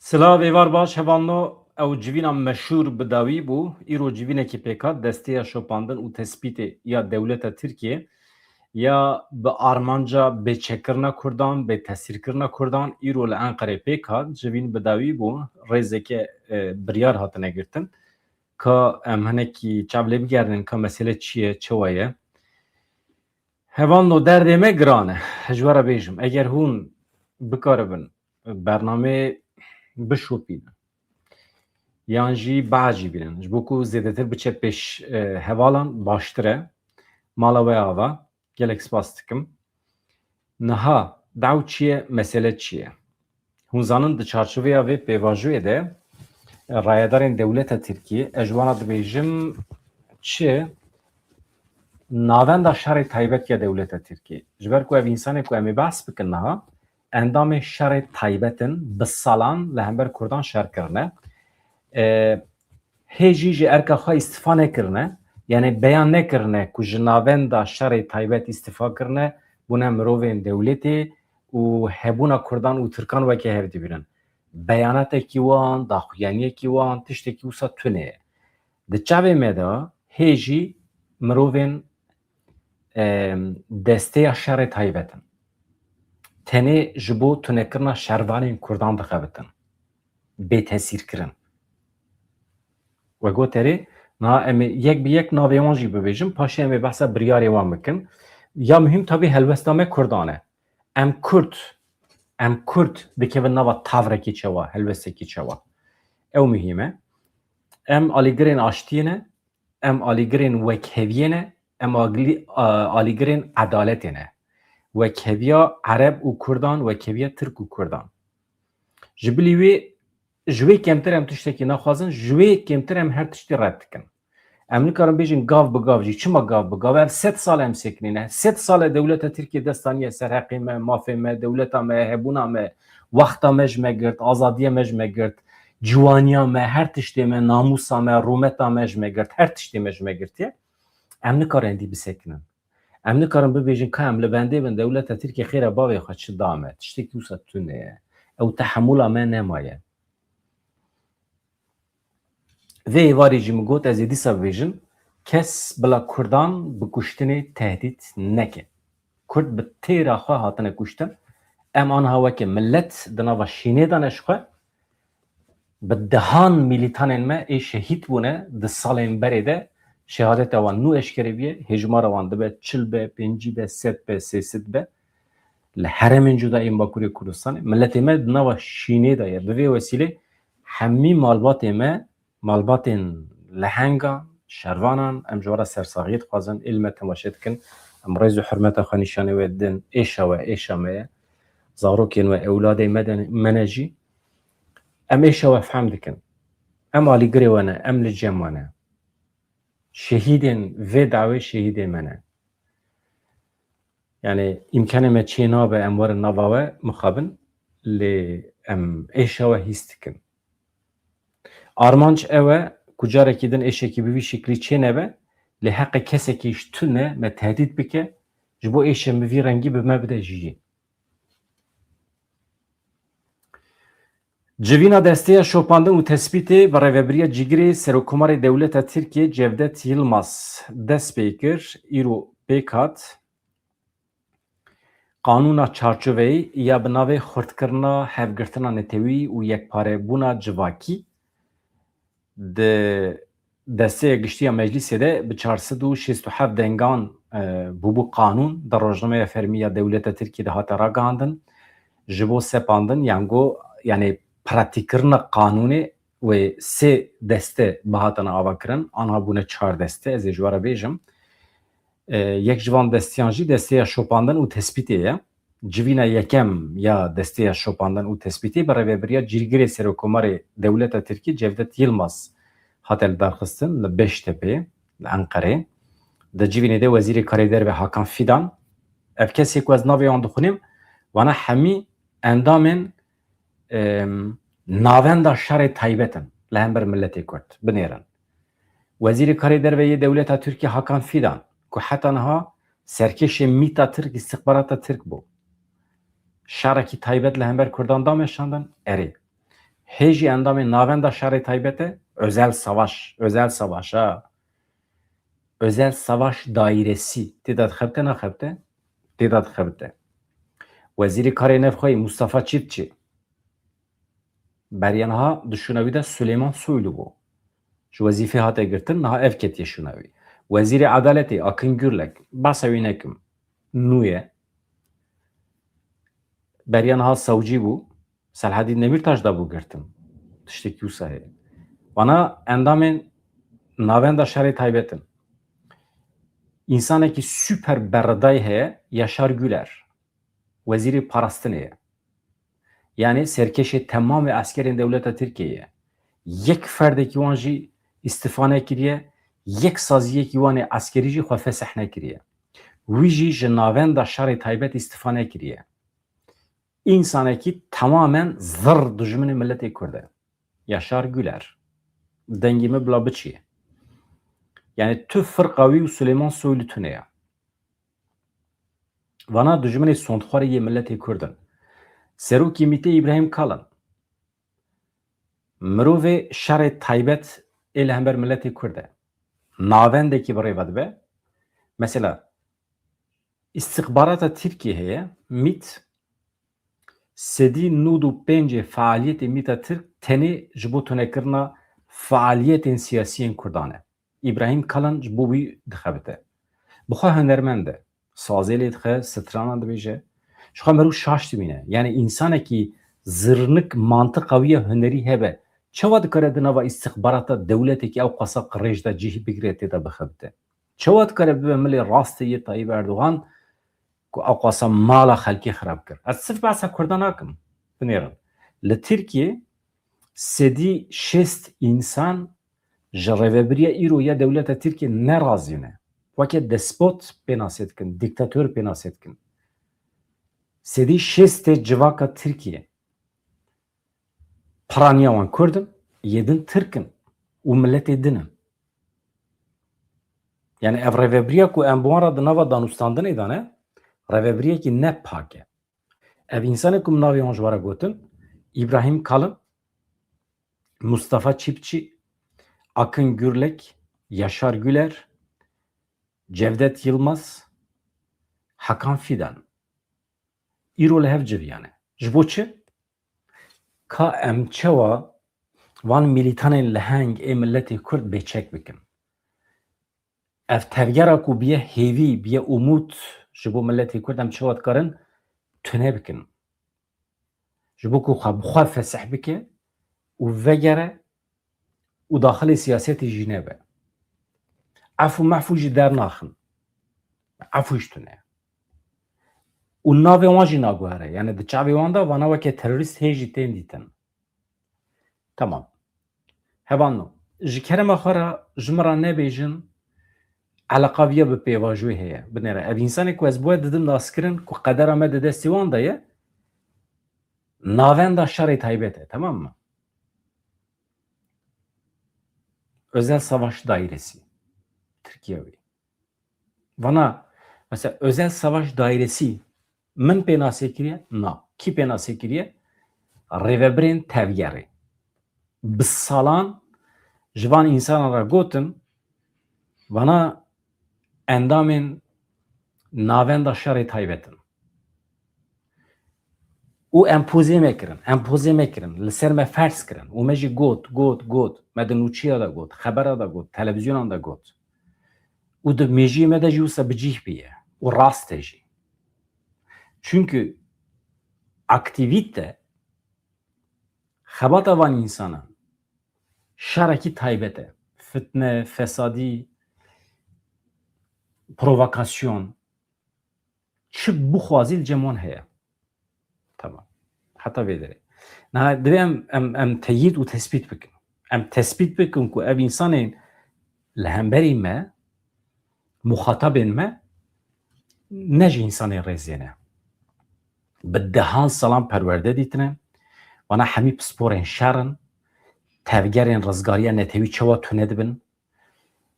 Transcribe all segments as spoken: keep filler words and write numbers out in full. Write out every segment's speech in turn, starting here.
Silav êvar baş hevalno, ew civîna meşhûr bi dawî bû. Îro civînekî pêk hat, desteya şopandin û tespîtê ya dewleta Tirkiyê ya bi armanca bêçekkirina Kurdan, bêtesîrkirina Kurdan îro li Enqerê pêk hat. Civîn bi dawî bû, rêzeke, e, biryar hatine girtin. Ka em hinekî çav lê bigerînin ka mesele çi ye, çawa ye? Hevalno, derdê me giran e. Ji we re bêjim, eger hûn bikaribin bernameyê bişopînin yan jî biecibînin, ji bo ku zêdetir biçe pêş, e, hevalan, baştir e. Mala we ava. Gelek spas dikim. Niha daw çi ye, mesele çi ye? Hûn zanin, di çarçoveya vê pêvajoyê de, e, rayedarên dewleta Tirkiyê, ez ji wan re dibêjim, çi navenda şerê taybet ya dewleta Tirkiyê. Ji ber ku ev însanê ku em ê behs bikin niha, endamê şerê taybet in, bi salan li hember Kurdan şer kirine. E, hê jî ji erka xwe îstifa nekirine, yanî beyan nekirine ku ji navenda şerê taybet îstifa kirine, bûne mirovên dewletê û hebûna Kurdan û Tirkan weke hev dibînin. Beyanetekî wan, daxuyaniyekî wan, tiştekî wisa tune ye. Di çavê me de hê jî mirovên, em, desteya şerê taybet in. Tenê ji bo tunekirina şervanên Kurdan dixebitin. Bêtesîrkirin. We got erê, niha em ê yek bi yek navê wan jî bibêjim, paşê em ê behsa biryarê wan bikin. Ya muhîm tabî helwesta me Kurdan e. Em Kurd, em Kurd dikevin nava tavrekî çawa, helwestekî çawa. Ew muhîm e. Em alîgirên aştiyê ne, em alîgirên wekheviyê ne, em agli-, a-, alîgirên edaletê ne. Wekheviya Ereb û Kurdan, wekheviya Tirk û Kurdan. Ji bilî wê, ji wê kêmtir em tiştekî naxwazin, ji wê kêmtir em her tiştî red dikin. Em nikarin bêjin gav bi gav jî. Çima gav bi gav? Ev sed sal em sekinîne. Sed sal e dewleta Tirkiyê dest daniye ser heqê me, mafê me, dewleta me, hebûna me, wexta me ji me girt, azadiya me ji me girt, ciwaniya me, her tiştê me, namûsa me, rûmeta me ji me girt, her tiştê me ji me girtiye. Em nikarin êdî bisekinin. Em nikarin bibêjin ka em li bendê bin, dewleta Tirkiyê xêra bavê xwe çi da me. Tiştekî wisa tune ye. Ew tehemûla me nemaye. Vê êvarê jî min got, ez ê dîsa bibêjim, kes bila Kurdan bi kuştinê tehdît neke. Kurd bi têra xwe hatine kuştin. Em aniha weke milet di nava şînê de ne ji xwe. Bi dehan mîlîtanên me ê şehîd bûne di salên berê de, şehadeta wan nû eşkere bûye, hêjmara wan dibe çil be, pêncî be, sed be, sê sed be. Li herêmên cuda yên Bakurê Kurdistanê, miletê me di nava şînê de ye. Bi vê wesîlê hemî malbatê me, malbatên lehengan, şervanan, em ji we re sersaxiyê dixwazin, ê li me temaşe dikin. Em rêz û hurmeta xwe nîşanê we didin. Êşa we, êşa me ye. Zarokên we, ewladê me de, me ne jî. Em êşa we fehm dikin. Em alîgirê we ne, em li cem we ne. Şehîdên vê dawê şehîdê me ne. Yani îmkanê me çê nabe em werin nava we mixabin, lê em êşa we hîs dikin. Armanc ew e ku carekî din êşekî bi vî şiklî çê nebe, lê heqê kesekî ji tune me tehdît bike, ji bo êşe min vî rengî bi me bide jiyî. Civîna Desteya Şopandin û Tespîtê bi rêvebiriya Cîgirê Serokkomarê Dewleta Tirkiyê Cevdet Yilmaz dest pê kir, îro pêk hat. Qanûna çarçoveyî ya bi navê Xurtkirina Hevgirtina Netewî û Yekparebûna Civakî di Desteya Giştî ya Meclîsê de bi çar sed û şêst û heft dengan, e, bûbû qanûn, di rojnameya fermî ya dewleta Tirkiyê de hate ragihandin. Ji bo sepandin, yan go, yanî pratîkkirina qanûnê wê sê deste bihatine avakirin, anha bûne çar deste, ez ê ji we re bêjim. E, yek ji van destiyan jî desteya şopandin û tespîtê ye. Civîna yekem ya desteya şopandin û tespîtê bi rêvebiriya Cîrgirê Serokkomarê Dewleta Tirkî Cevdet Yilmaz hate lidarxistin li Beştepê, li Enqerê. Di civînê de Wezîrê Karê Derve Hakan Fidan, ev kesê ku ez navê wan dixwînim, wana hemî endamên, em, navenda şerê taybet in li hember miletê Kurd. Binêrin. Wezîrê Karê Derve yê dewleta Tirkî Hakan Fidan, ku heta niha serkêşê mîta Tirk, îstixbarata Tirk bû. Şerekî taybet li hember Kurdan da meşandin? Erê. Hê jî endamê Navenda Şerê Taybet e, Özel Savaş, Özel Savaş ha. Özel Savaş Dairesi. Tê de dixebite, naxebite? Tê de dixebite. Wezîrê Karê Navxweyî Mustafa Çiftçi. Beriya niha di şûna wî de Süleyman Soylu bû. Ji wezîfê hate girtin, niha ev ketiye şûna wî. Wezîrê Edaletê Akın Gürlek, behsa wî nekim. Nû ye. Beriya niha sewcî bû. Selahedîn Demîrtaş da bû girtin. Tiştekî wisa heye. Vana endamên Navenda Şerê Taybet in. Însanekî super berredayî heye, Yaşar Güler. Wezîrê parastinê ye. Yanî serkêşê temamê eskerên dewleta Tirkiyê ye. Yek ferdekî wan jî îstifa nekiriye, yek saziyekî wan ê eskerî jî xwe fesih nekiriye. Wî jî ji Navenda Şerê Taybet îstifa nekiriye. Însanekî temamen zirr dijminê miletê Kurd e. Yaşar Güler. Dengê min bila biçî. Yanî tu firqa wî û Süleyman Soylu tune ye. Vana dijminê sondxwarê yê miletê Kurd in. Serokê MÎT'ê Îbrahîm Kalin. Mirovê şerê taybet ê li hember miletê Kurd e. Navendekî bi rê ve dibe. Mesela, îstixbarata Tirkiyê heye, MÎT, sedî nod û pêncê fealiyetê MÎT'a Tirk tenê ji bo tunekirina fealiyetên siyasiyên Kurdan e. Îbrahîm Kalin ji bo wî dixebite. Bi xwe hunermend e. Sazê lê dixe, strana dibêje. Ji xwe merû şaş dimîne. Yanî însanekî zirnik mantiqa wî ya hunerî hebe, çawa dikare di nava îstixbarata dewletekî ew qasa qirêj de cih bigire tê de bixebite? Çawa dikare bibe milê rastê yê Tayyip Erdogan ku ew qasa mala xelkê xirab kir? Ez sif behsa Kurdan nakim. Binêrin. Li Tirkiyê sedî şêst însan ji rêvebiriya îro ya dewleta Tirkiyê nerazî ne. Weke despot pênasê dikin, dîktator pênasê dikin. Sedî şêstê civaka Tirkiyê. Piraniya wan Kurd in, yê din Tirk in û miletê din in. Yanî ev rêvebiriya ku em bi wan re di nava danûstandinê de ne, rêvebiriyekî ne pak e. Ev însanê ku min navê wan ji we re gotin, Îbrahîm Kalin, Mustafa Çipçi, Akın Gürlek, Yaşar Güler, Cevdet Yılmaz, Hakan Fidan. Îro li hev civiyane. Ji bo çi? Ka em çawa van milîtanên leheng ê miletê Kurd bêçek bikin? Ev tevgera ku biye hêvî, biye umût ji bo miletê Kurd, em çawa dikarin tune bikin? Ji bo ku xwe bi xwe fesih bike û vegere û daxilê siyasetê jî nebe. Efû mefû jî dernaxin. Efû jî tune. Û navê wan jî naguhere. Yani di çavê wan de vana weke terorîst hê jî tên dîtin. Tamam. Hevalno, ji kerema xwe re ji min re nebêjin, eleqa viya bi pêvajoyê heye. Binêre, ev însanê ku ez bi we didim naskirin, ku qedera me di destê wan de ye, navenda şerê taybet e, tamam mı? Özel Savaş Dairesi. Tirkiye wê. Vana, mesela Özel Savaş Dairesi min pênasê kiriye? Na. Kî pênasê kiriye? Rêvebirên tevgerê. Bi salan ji van însanan re gotin, vana endamên navenda şerê taybet in. Û empozê me kirin, empozê me kirin, li ser me ferz kirin. Û me jî got, got, got. Me di nûçiya de got, xebera de got, televîzyonan de got. Û di mêjiyê me de jî wisa bi cih bûye. Û rast e jî. Çunkî aktîvîte, xebata van însanan şerekî taybet e. Fitne, fesadî, provokasyon, çi bixwazî li cem wan heye. Tamam. Heta vê derê. Niha divê em, em, em teyîd û tespît bikin. Em tespît bikin ku ev însanên li hemberî me, muxatabên me, ne ji însanên rêzê ne. Bi dehan salan perwerde dîtine. Vana hemî pisporên şer in. Tevgerên rizgariya netewî çawa tune dibin?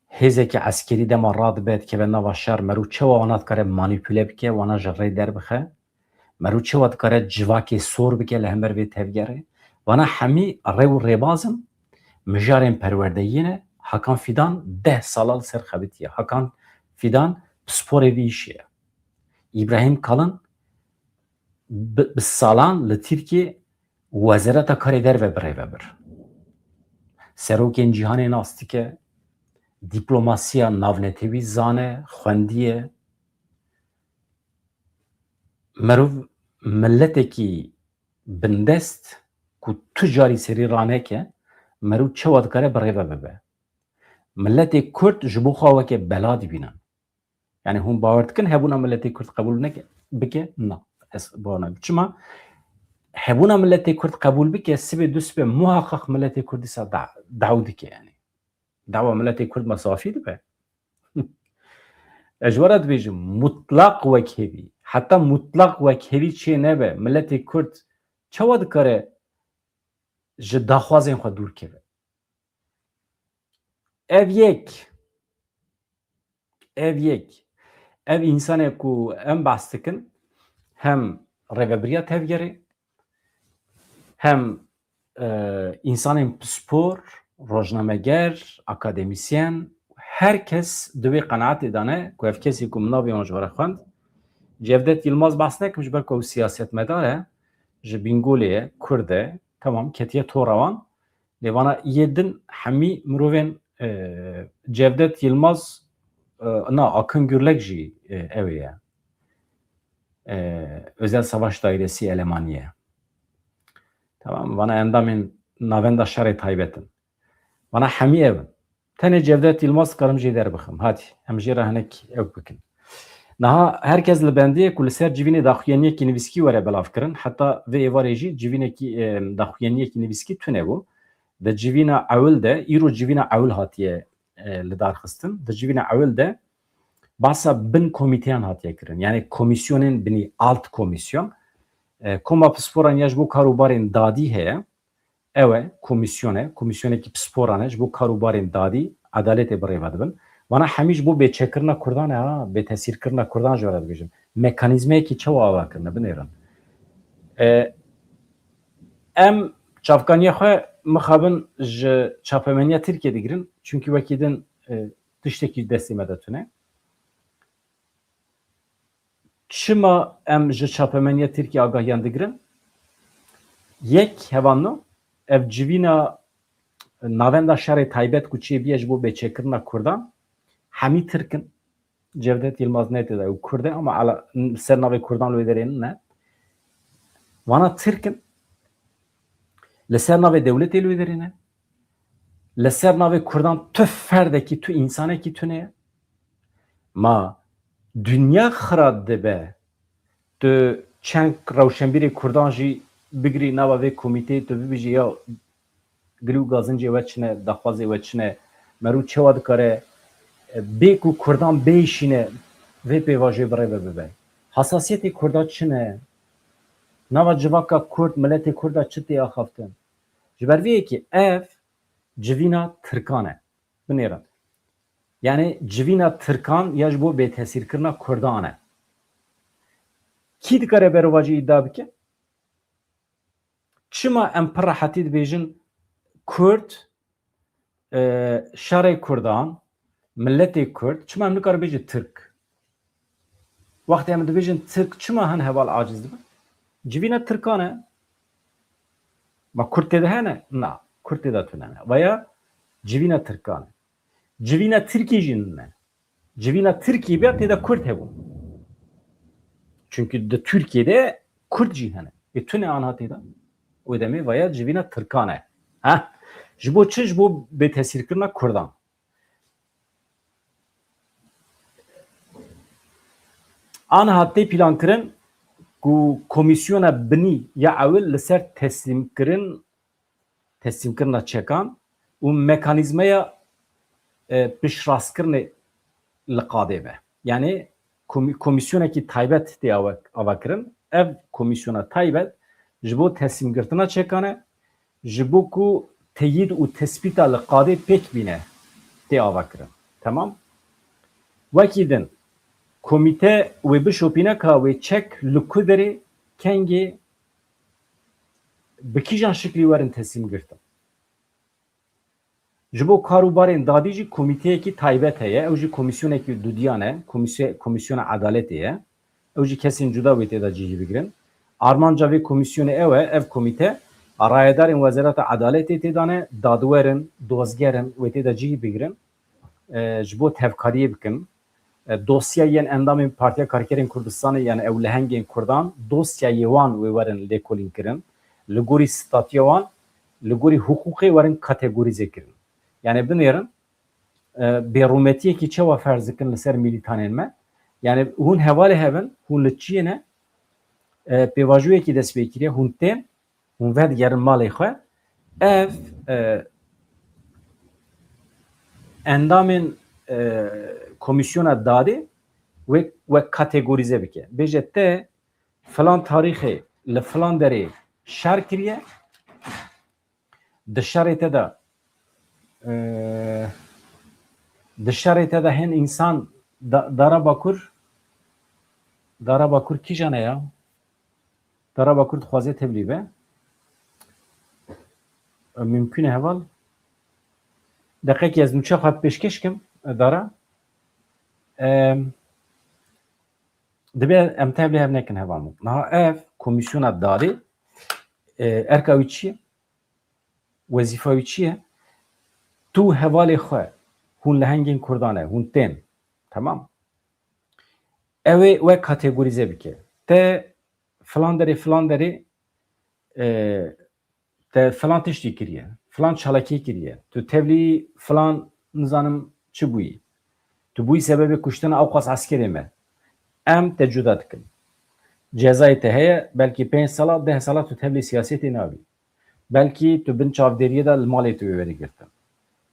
Hêzeke eskerî dema radibe dikeve nava şer, merû çawa wana dikare manîpule bike, wana ji rê derbixe? Merû çawa dikare civakê sor bike li hember vê tevgerê? Vana hemî rê û rêbaz in, mijarên perwerdeyiyê ne. Hakan Fidan deh sala li ser xebitiye. Hakan Fidan pisporê vî îşê ye. Îbrahîm Kalin bi, bi salan li Tirkiyê Wezareta Karê Derve birêve bir. Serokên cîhanê nas dike, dîplomasiya navnetewî zane, xwendiye. Merov miletekî bindest ku tu carî serî raneke, merov çawa dikare birêve bibe? Miletê Kurd ji bo xwe weke bela dibînin. Yani hûn bawer dikin hebûna miletê Kurd qebûl neke, bike? Na. Ez bawer nakim. Çima? Hebûna miletê Kurd qebûl bike, sibê du sibê muhaqqaq miletê Kurd dîsa da-, daw dike yani. Dawa miletê Kurd mesafî dibe. Ez ji we re dibêjim, mutlaq wekhevî, heta mutlaq wekhevî çê nebe, miletê Kurd çawa dikare ji daxwazên xwe dûr keve? Ev yek, ev yek, ev însanê ku em behs dikin, hem rêvebiriya tevgerê, hem, e, însanên pispor, rojnameger, akademîsyen, her kes di wê qenaetê de ne ku ev kesê ku min navê wan ji we re xwend, Cevdet Yilmaz behs nekim, ji ber ku ew siyasetmedar e, ji Bîngolê ye, Kurd e, temam, ketiye tora wan. Lê vana yê din hemî mirovên, e, Cevdet Yilmaz, e, na, Akın Gürlek jî, e, ew ê ye. E, Özel Savaş Dairesi elemanî ye. Tamam, vana endamên Navenda Şerê Taybet in. Vana hemî ev in. Tenê Cevdet Yilmaz dikarim jê derbixim. Hadi, em jê re hinek ew bikin. Niha her kes li bendê ye ku li ser civînê daxuyaniyekî nivîskî were belavkirin, heta vê êvarê jî civînekî, e, daxuyaniyekî nivîskî tune bû. Di civîna ewil de, îro civîna ewil hatiye, e, lidarxistin. Di civîna ewil de behsa bin komîteyan hatiye kirin. Yanî komîsyonên binî, alt komîsyon. E, Koma Pisporan ya ji bo kar û barên dadî heye. Ew e, komîsyon e, komîsyonekî pisporan e, ji bo kar û barên dadî, edaletê birêve dibin. Vana hemî ji bo bêçekirina Kurdan e, ha, bêtesîrkirina Kurdan ji we re dibêjim. Mekanîzmayekî çawa ava kirine, binêrin. E, em çavkaniya xwe mixabin ji çapemeniya Tirkiyê digirin, çunkî wekî din, e, tiştekî destê me de tune. Çima em ji çapemeniya Tirkiyê agahiyan digirin? Yek, hevalno, ev civîna Navenda Şerê Taybet ku çêbûye ji bo bêçekirina Kurdan, hemî Tirk in. Cevdet Yilmaz ne tê de, ew Kurd e ama ala, ser navê Kurdan li wê derê ne. Vana Tirk in. Li ser navê dewletê li wê derê ne. Li ser navê Kurdan tu ferdekî, tu însanekî tune ye. Ma dinya xira dibe, tu çend rewşenbîrê Kurdan jî bigirî nava vê komîteyê, tu bibêjî ya gilî û gazincê we çi ne, daxwazê we çi ne, merû çawa dikare, e, bê ku Kurdan bêşîne vê pêvajoyê birêve bibe. Hasasiyetê Kurda çi ne? Nava civaka Kurd, miletê Kurda çi tê axaftin? Ji ber vê yekê ev civîna Tirkan e. Binêrin. Yani civîna Tirkan ya ji bo bêtesîrkirina Kurdan e. Kî dikare berovajî îdia bike? Çima em pir rehetî dibêjin Kurd, e, şerê Kurdan, miletê Kurd, çima em nikarin bêjin Tirk? Wextê em dibêjin Tirk, çima hin heval aciz dibin? Civîna Tirkan e. Ma Kurd tê de hene? Na, Kurd tê de tune ne. Veya civîna Tirkan e. Civîna Tirkî jî ne. Civîna Tirkî be tê de Kurd hebû. Çünkü di Tirkiyê de Kurd jî hene. Ê tune anha tê de. O demê veya civîna Tirkan e. Ha? Ji bo çi? Ji bo bêtesîrkirina Kurdan. Anha tê plankirin ku komîsyona binî ya ewil li ser teslîmkirin, teslîmkirina çekan û mekanîzmeya, e, piştrastkirinê li qadê be. Yani komî-, komîsyonekî taybet tê ava-, avakirin. Ev komîsyona taybet ji bo teslîmgirtina çekan e, ji bo ku teyîd û tespîta li qadê pêk bîne tê avakirin. Temam? Wekî din, komîte wê bişopîne ka wê çek li ku derê, kengê, bi kîjan şiklî werin teslîm girtin. Ji bo kar û barên dadî jî komîteyekî taybet heye. Ew jî komîsyonekî dudiyan e. Komîsye-, Komîsyona Edaletê ye. Ew jî kesên cuda wê tê de cihî bigirin. Armanca vê komîsyonê ew e, ev komîte rayedarên Wezareta Edaletê tê de ne, dadwer in, dozger in, wê tê de cihî bigirin. E, ji bo tevkariyê bikin. E, dosya yên endamên Partiya Karkerên Kurdistanê, yani ew lehengên Kurdan, dosyayê wan wê werin lêkolînkirin. Li gorî statûya wan, li gorî hiqûqê werin kategorîze kirin. Yani binêrin, e, bêrûmetiyekî çawa ferz dikin li ser milîtanên me? Yani hûn hevalê hev in, hûn li çiyê ne? E, pêvajoyekî dest pê kiriye, hûn tên, hûn vedigerin malê xwe. Ev, e, endamên, e, komîsyona dadê wê wek kategorîze bike. Bêje te filan tarîxê li filan derê şer kiriye, di şerê te de, e, di şerê te de hin însan da-, Dara Bakur, Dara Bakur kîjan e ya? Dara Bakur dixwaze tevlî be. E, mimkun e heval. Deqekî ez nûçe xwe pêşkêş kim, e, Dara. E, dibe em tevlî hev nekin heval min. Niha ev komîsyona dadê, e, erka wî çi ye? Wezîfa wî çi ye? Tu hevalê xwe, hûn lehengên Kurdan e, hûn tên. Temam. Ew ê we kategorîze bike. Te filan derê, filan derê, e, te filan tiştî kiriye, filan çalakî kiriye. Tu tevlî filan, nizanim çi bûyî. Tu bûyî sebebê kuştina ewqas eskerê me. Em te cuda dikin. Cezayê te heye, belkî pênc sala, deh sala tu tevlî siyasetê nabî. Belkî tu bin çavdêriyê de li malê tu wê werî girtin.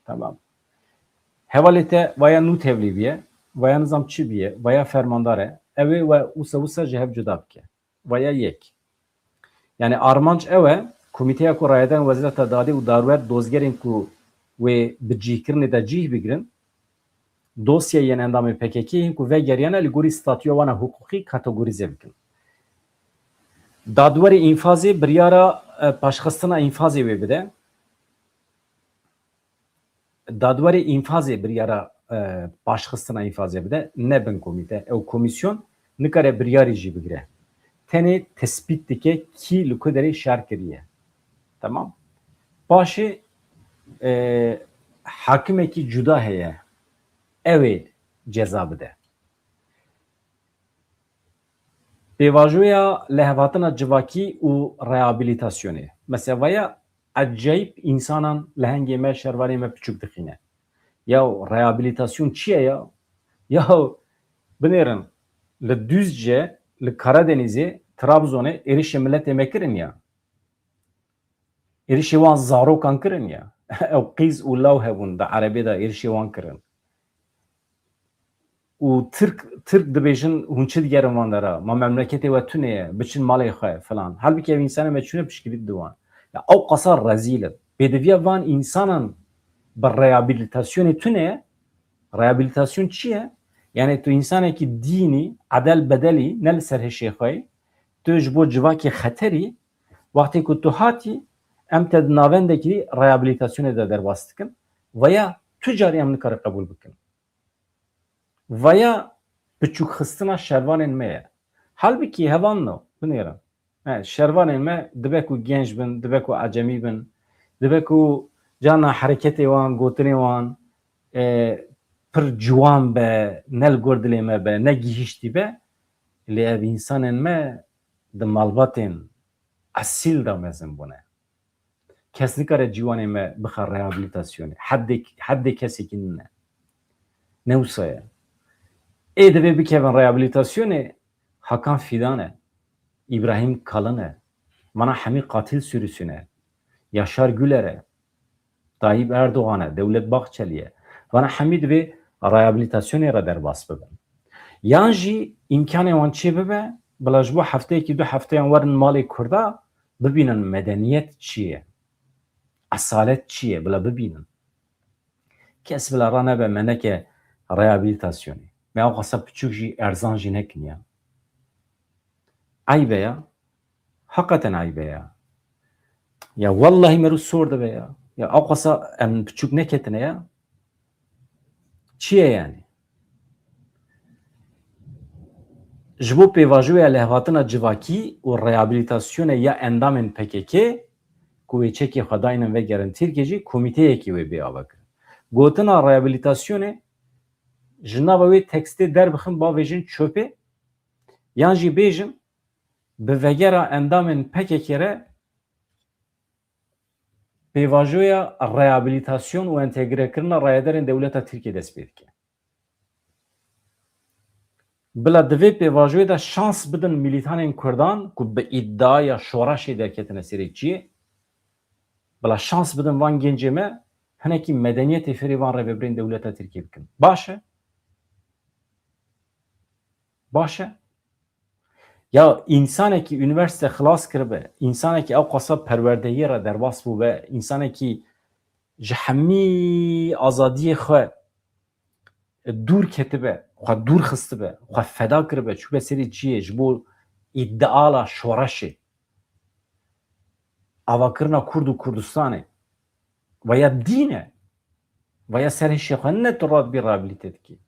Tamam. Hevalê te vaya nû tevlî biye, vaya nizam çi biye, vaya fermandar e, ew ê we wisa wisa ji hev cuda bike. Vaya yek. Yani armanc ew e, komîteya ku rayedarên Wezareta Dadê û darwer dozgerên ku wê bi cihkirinê de cih bigirin, dosyayên endamên P K K yên ku vegeriyane li gorî statûya wan a hiqûqî kategorîze bikin. Dadwerê înfazê biryara, e, paşxistina înfazê wê bide. Dadwerê înfazê biryara, e, paşxistina înfazê bide, ne bin komîte. Ew komîsyon nikare biryarî jî bigire. Tenê tespît dike kî li ku derê şer kiriye. Tamam. Paşê, e, hakimekî cuda heye. Ew ê ceza bide. Pêvajoya lihevhatina civakî û rehabilitasyonê. Mesela vaya ecayîb însanan lehengê me, şervanê me piçûk dixîne. Ya rehabilitasyon çi ye ya? Ya binêrin, li Duzce, li Karadenîzê, Trabzonê êrişê miletê me kirin ya. Êrişê wan zarokan kirin ya. Ew qîz û law hebûn di erebê de êrişê wan kirin. Û Tirk, Tirk dibêjin, hûn çi digerin van dera? Ma memleketê we tune ye, biçin malê xwe filan. Halbikî ev însanê me çûne piştgirî didin wan. Ya ew qasa rezîl in. Pêdiviya van însanan bi rehabilitasyonê tune ye. Rehabilitasyon çi ye? Yani tu însanekî dînî, edel bedelî, ne li ser hişê xwe yî, tu ji bo civakê xeterî, wextê ku tu hatî, em te di navendekî rehabilitasyonê de derbas dikin. Veya tu carî em nikarin qebûl bikin. Veya piçûkxistina şervanên me ye. Halbikî hevalno, binêrin. He, şervanên me dibe ku genç bin, dibe ku ecemî bin, dibe ku carna hereketê wan, gotinê wan, e, pir ciwan be, ne li gor dilê me be, ne gihîştî be, lê ev însanên me di malbatên esîl de mezin bûne. Kes nikare ciwanê me bixe rehabilitasyonê. Heddê, heddê kesekî nîne. Ne wisa ye. Ê divê bikevin rehabilitasyonê, Hakan Fidan e, Îbrahîm Kalin e, vana hemî qatil sürüsü ne, Yaşar Güler e, Tayyip Erdogan e, Devlet Bahçeli ye. Vana hemî divê rehabilitasyonê re derbas bibin. Yan jî îmkanê wan çê bibe, bila ji bo hefteyekî du hefteyan werin malê Kurda, bibînin medeniyet çi ye, esalet çi ye, bila bibînin. Kes bila ranebe me neke rehabilitasyonê. Me ew qasa piçûk jî erzan jî nekin ya. Eyb e ya. Heqeten eyb e ya. Ya wellahî merû sor dibe ya. Ya ewqasa em piçûk neketine ya. Çi ye yani? Ji bo pêvajoya lehvatina civakî û rehabilitasyonê ya endamên P K K ku wê çekê xwe daynin vegerin Tirkiyê jî komîteyekî wê bê ava kirin. Gotina rehabilitasyonê ji nava wê tekstê derbixin bavêjin çöpê, yan jî bêjin bi vegera endamên P K K re pêvajoya rehabilitasyon û entegrekirina rayedarên dewleta Tirkiyê dest pê dike. Bila di vê pêvajoyê de şans bidin milîtanên Kurdan ku bi îdia ya şoreşê derketine serê çiyê, bila şans bidin van gencê me hinekî medeniyetê fêrê van rêvebirên dewleta Tirkiyê bikin. Baş e? Baş e? Ya însanekî unîversîte xilas kiribe, însanekî ewqasa perwerdehiyê re derbas bûbe, însanekî ji hemî azadiyê xwe dûr ketibe, xwe dûr xistibe, xwe feda kiribe, çûbe serê çiyê ji bo îdeala şoreşê, avakirina Kurd û Kurdistanê, veya dîn e, veya serhişê xwe ne tu radibî rehabilite dikî.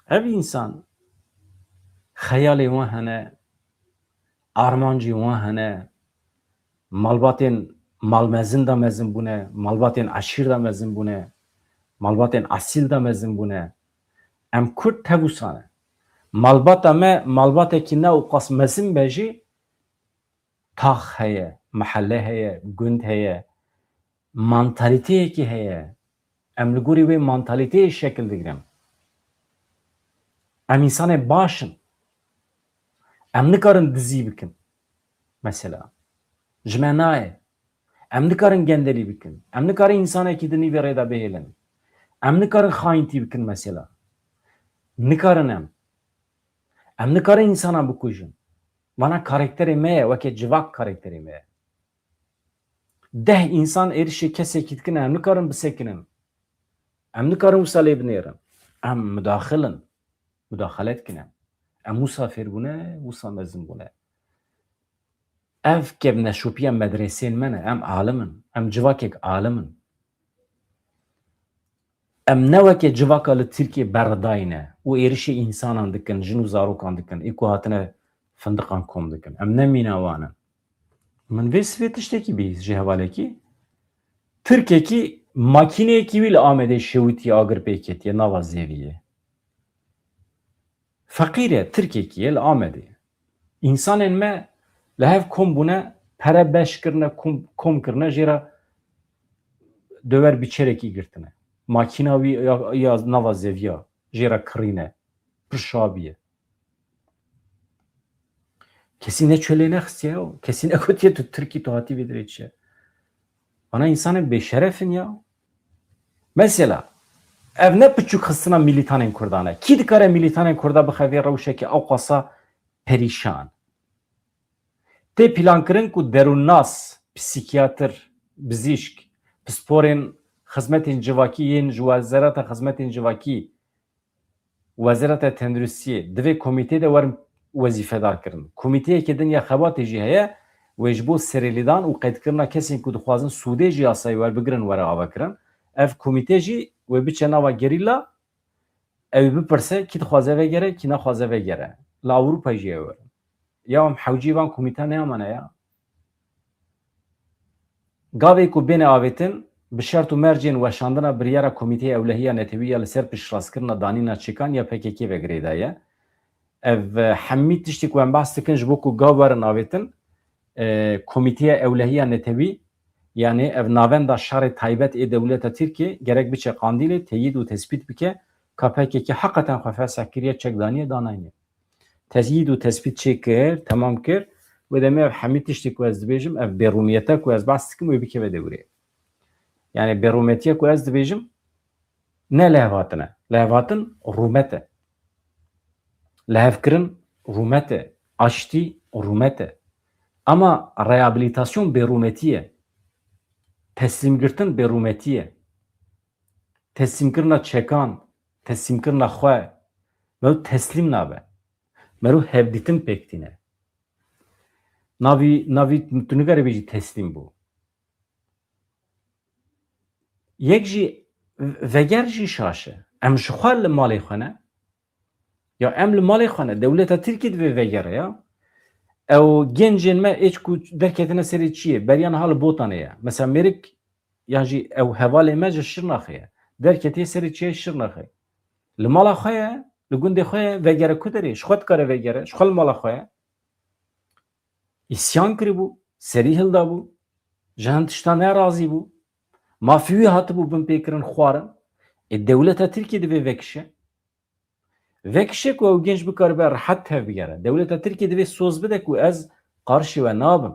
Ev însan xeyalê wan hene, armancî wan hene, malbatên malmezin de mezin bûne, malbatên eşîr de mezin bûne, malbatên esîl de mezin bûne. Em Kurd tev wisa ne. Malbata me, malbatekî ne û qas mezin be jî, tax heye, mehelle heye, gund heye, mantalîteyekî heye. Em li gorî wê mantalîteyê şekil digirin. Em însanê baş in. Em nikarin dizî bikin. Mesela. Ji me nayê. Em nikarin gendelî bikin. Em nikarin însanekî di nîvê rê de bihêlin. Em nikarin xayîntî bikin mesela. Nikarin em. Em nikarin însanan bikujin. Vana karakterê me ye, weke civak karakterê me ye. Deh însan êrişê kesekî dikin, em nikarin bisekinin. Em nikarin wisa lê binêrin. Em mudaxil in. Mudaxele dikin em. Em wisa fêr bûne, wisa mezin bûne. Ev kevneşopiya medresên me ne. Em alim in. Em civakek alim in. Em ne weke civaka li Tirkiyê berridayî ne û êrişê însanan dikin, jin û zarokan dikin, ê ku hatine findiqan kom dikin. Em ne mîna wan in. Min vê sivê tiştekî bihîst ji hevalekî. Tirkekî makîneyekî wî li Amedê şewitiye, agir pê ketiye nava zeviyê. Feqîr e, Tirkekî ye li Amedê. Însanên me li hev kom bûne, pere beş kirine, kom, kom kirine, jê re dewer biçerekî girtine. Makîna wî ya, ya nava zeviya jê re kirîne, pir şabiye. Kesî ne çölê nexistiye ya, kesî negotiye tu Tirkî, tu hatî vê dirê çi ye. Vana însanên bêşeref in ya. Mesela, ev ne piçûk xistina milîtanên Kurdan e. Kî dikare milîtanên Kurda bixe vê rewşekê ewqasa perîşan? Tê plankirin ku derûnnas, psîkiyatr, bizîşk, pisporên xizmetên civakî yên ji Wezareta Xizmetên Civakî, Wezareta Tenduristiyê di vê komîteyê de werin wezîfedar kirin. Komîteyeke din ya xebatê jî heye, wê ji bo serêlîdan û qeydkirina kesên ku dixwazin sûdê ji yasayê werbigirin were avakirin. Ev komîte jî wê biçe nava gerîla, ew ê bipirse kî dixwaze vegere, kî naxwaze vegere. Li Ewropa jî ew werin. Ya em hewcî van komîta neyamane ya. Gavê ku bêne avêtin, bi şert û mercên weşandina biryara Komîteya Ewlehiya Netewî ya li ser piştrastkirina danîna çekan ya P K K ve girêdaye. Ev, e, hemî tiştê ku em behs dikin ji bo ku gav werin avêtin, e, Komîteya Ewlehiya Netewî, yanî ev navenda şerê taybet ê dewleta Tirkiyê gerek biçe Qandîlê teyîd û tespît bike ka P K K heqeten xwe fesih kiriye, çek daniye, danayne. Teyîd û tespît çêkir, temam kir. Wê demê ev hemî tiştê ku ez dibêjim, ev bêrûmiyete ku ez behs dikim, wê bikeve dewrê. Yanî bêrûmetiye ku ez dibêjim, ne lihevhatin e. Lihevhatin rûmet e. Lihevkirin rûmet e. Aştî rûmet e. Ama rehabilitasyon bêrûmetî ye. Teslîmgirtin bêrûmetî ye. Teslîmkirina çekan, teslîmkirina xwe, mero teslîm nabe. Mero hevdîtin pêk tîne. Navî, navî tu nikarî bêjî teslîm bû. Yek jî veger jî şaş e. Em ji xwe li malê xwe ne. Ya em li malê xwe ne. Dewleta Tirkiyê divê vegere ya. Ew gencên me êç ku derketine serê çiyê, beriya niha li Botanê ye. Mesela mêrik, yan jî ew hevalê me ji Şirnaxê ye. Derketiye serê çiyê Şirnaxê. Li mala xwe ye, li gundê xwe ye, vegere ku derê? Ji xwe dikare vegere, ji xwe li mala xwe ye. Îsyan kiribû, serî hildabû, ji hin tiştan nerazî bû. Mafê wî hatibû binpêkirin, xwarin. Ê dewleta Tirkiyê divê vekişe. Vekişe ku ew genç bikaribe rehet tevbigere. Dewleta Tirkiyê divê soz bide ku ez qarşî we nabim.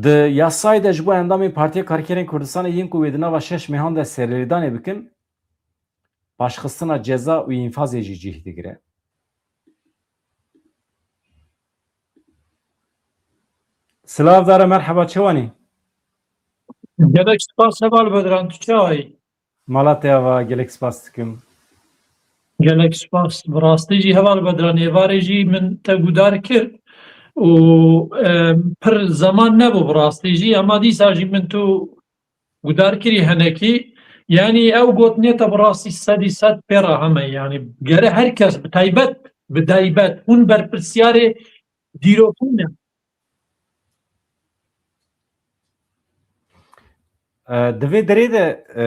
Di yasayê de ji bo endamên Partiya Karkerên Kurdistanê yên ku wê di nava şeş mehan de serlêdanê bikin, paşxistina ceza û înfazê jî cih digire. Silav dare, merheba, çawanî? Gelek spas heval Bedran, tu çawayî? Mala te ava, gelek spas dikim. Gelek spas. Bi rastî jî heval Bedran, êvarê jî min te gudar kir û, e, pir zeman nebû bi rastî jî, ema dîsa jî min tu gudar kirî henekî. Yanî ew gotinê te bi rastî sedî sed pê re heme. Yanî gere her kes bi taybet, bi taybet hûn berpirsiyarê dîrokî ne. E, di vê derê de, e,